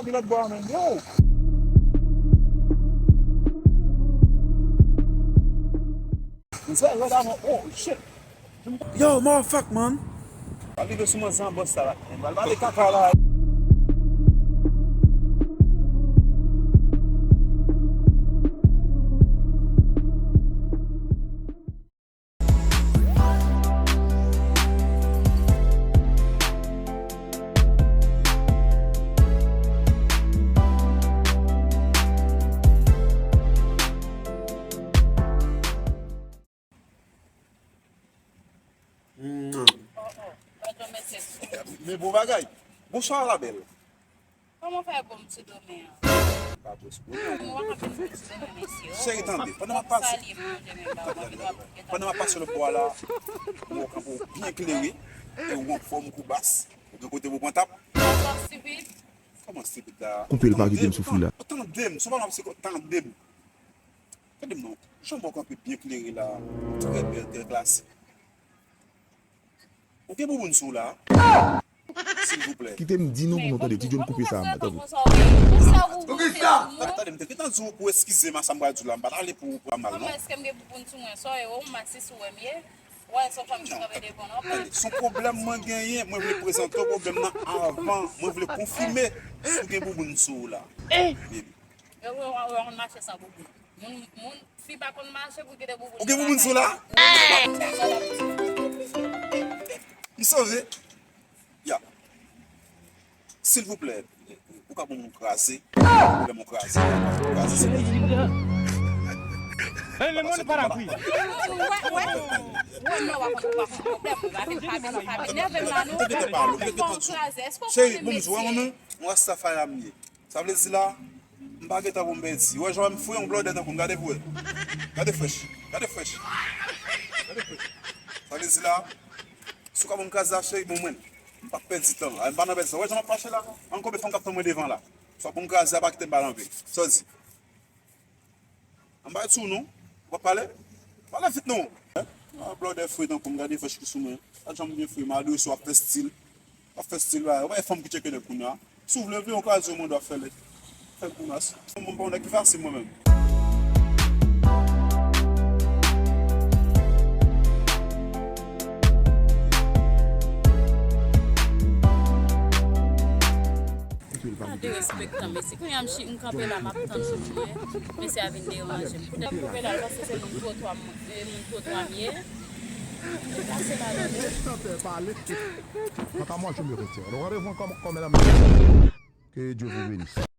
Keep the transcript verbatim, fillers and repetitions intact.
Lòt bò a menm, yo. Mwen se rèd avan, oh, shit. Yo, motherfuck, man. Pa rive sou mwen san bòs sa la. Mwen pral pale kaka la. Men bon bagay. Bonswa, la belle. Kòman w fè bon m sou domen an? Pa posib. Mwen pa ka bon m sou domen, mesye. Cheri, tande. Pandan m ap pase, pandan m ap pase lòt bò a la, m wè w kanpe w byen klere, e w anfòm kou bas. Ou gen kote pou pran tap. Sa stipid. Kòman stipid la? Koupe l, pa kite m soufri la. Tande m, se pa m ap se tande m. Tande m non. Jan w kanpe byen klere la, trè bèl, trè klasik. Ou gen bouboun sou w la? Silvouplè. Kite m di non pou nou tande. Ti John, koupe sa a, tande. Poukisa ou gen, poukisa ou gen? Tande, tande m te gentan di w pou eskize m a sa m pral di w la, m pa t ale pou, pou mal non. Kòman èske m gen bouboun sou mwen? Sa w ye, ou m asis ou wè m ye? Ou wè se yon fanm ki kanpe devan w, non? Tande, se yon pwoblèm mwen genyen, mwen vle prezante w pwoblèm nan avan, mwen vle konfime si w gen bouboun sou w la. Baby. Yo, yo, yo, yo konn mache san bouboun. Moun, moun, fi pa konn mache pou kite bouboun. Ou gen bouboun sou la? M sove. Ya. Silvouplè, ou ka ban m yon kraze? Ou ka ban m yon kraze? Yon kraze, silvouplè. Cheri, bon, m sou, mwen, mwen, mwen Rastafari a m ye. Sa vle di la, m pa gen tan pou m pèdi. Ou wè jan m fre yon blòdè tankou m, gade pou wè. Gade fresh, gade fresh. Gade fresh. Sa vle di la, si w ka ban m kraze a, cheri, bon mwen. M p ap pèdi tan. M pa nan pèdi tan. Ou wè jan m ap mache la? An konbyen fanm k ap tann mwen devan la? Swa ban m kraze a, pa kite m pale anpil. Sa w di? An ba sou non. Ou pa pale? Pale vit non. Hein? Ah, blòdè fre tankou m, gade fresh ki sou mwen. Gad jan m byen fre, m adrese w ap fè stil. W ap fè stil, bagay. Ou pa wè fanm ki tcheke nèg kounye a. Si w vle, vle yon kraze w mande w ap fè lèd. Fè grimas. Mwen, mwen pa yon nèg ki fasil mwen menm. Pa derespektan mesye. Kounye a m chi-, m kanpe la, m ap tann moun ye. Mesye a vin deranje m. Poutèt m kanpe la, l panse se moun twotwa m, e, moun twotwa m ye. M deplase la, non. Chantè pale. Quant à moi, je me retire. Nous rendez-vous encore, comme la musique. Que Dieu vous bénisse.